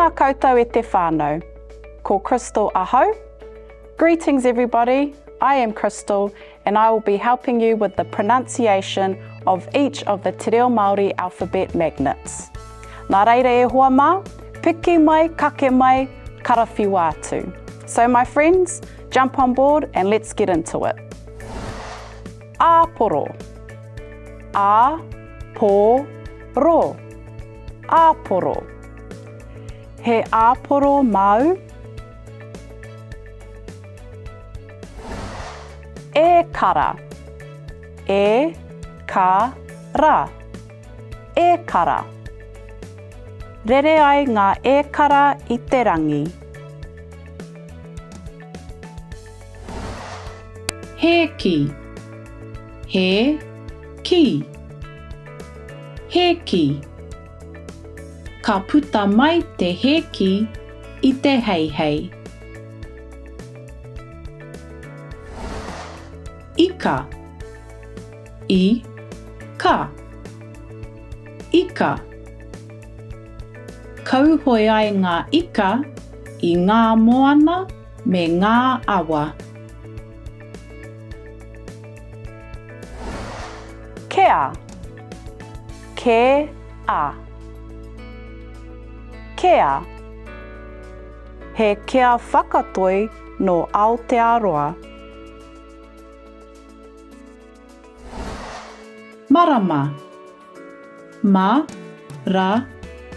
Tēnā koutou e te whānau. Ko Crystal ahau. Greetings everybody, I am Crystal and I will be helping you with the pronunciation of each of the Te Reo Māori alphabet magnets. Nā reira e hoa mā, piki mai, kake mai, karawhiua atu. So my friends, jump on board and let's get into it. Āporo A po ro Āporo He āporo māu? E kara E ka ra E kara Rere ai ngā ēkara i te rangi. Hēki He kī Hēki Ka puta mai te hēki i te heihei. Ika I ka Ika Kauhoe ai ngā ika i ngā moana me ngā awa. Kea Ke a Kea He kea whakatoi nō Aotearoa. Marama Ma ra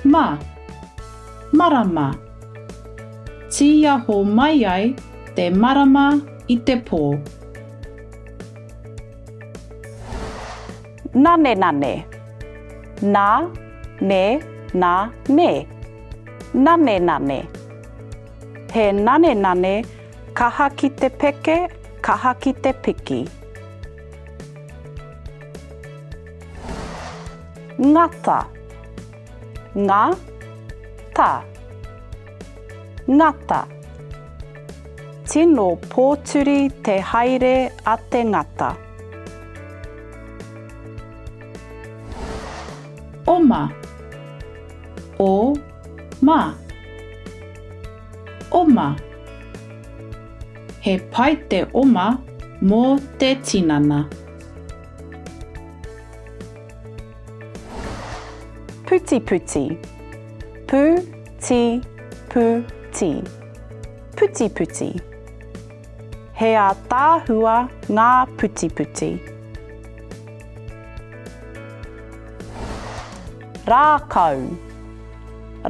ma Marama Tīaho mai ai te marama i te pō. Nanenane Na ne na ne Nanenane He nanenane kaha ki te peke, kaha ki te piki. Ngata Nga ta Ngata Tino pōturi te haere a te ngata. Oma O ma Oma He pai te oma mō te tinana. Putiputi Pu ti pu ti Putiputi He ātaahua ngā putiputi. Rākau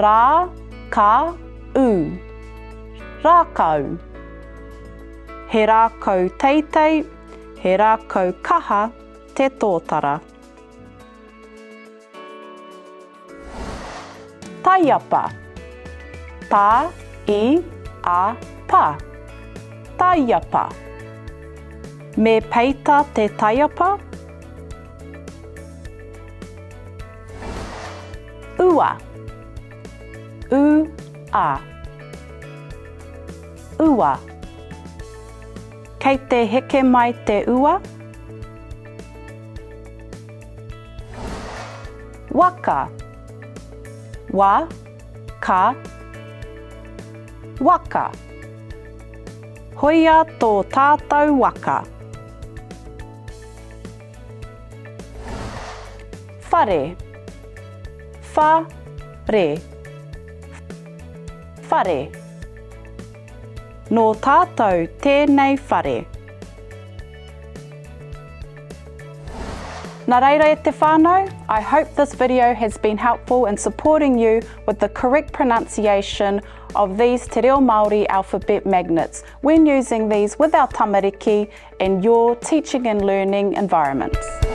Rā ka u Rākau He rākau teitei, he rākau kaha te tōtara. Taiapa Ta i a pa Taiapa Me peita te taiapa? Ua U a Ua Kei te heke mai te ua? Waka Wa ka Waka Hoia tō tātou waka. Whare Wha re Whare Nō tātou tēnei whare. Nā reira e te whānau, I hope this video has been helpful in supporting you with the correct pronunciation of these Te Reo Māori alphabet magnets when using these with our tamariki in your teaching and learning environments.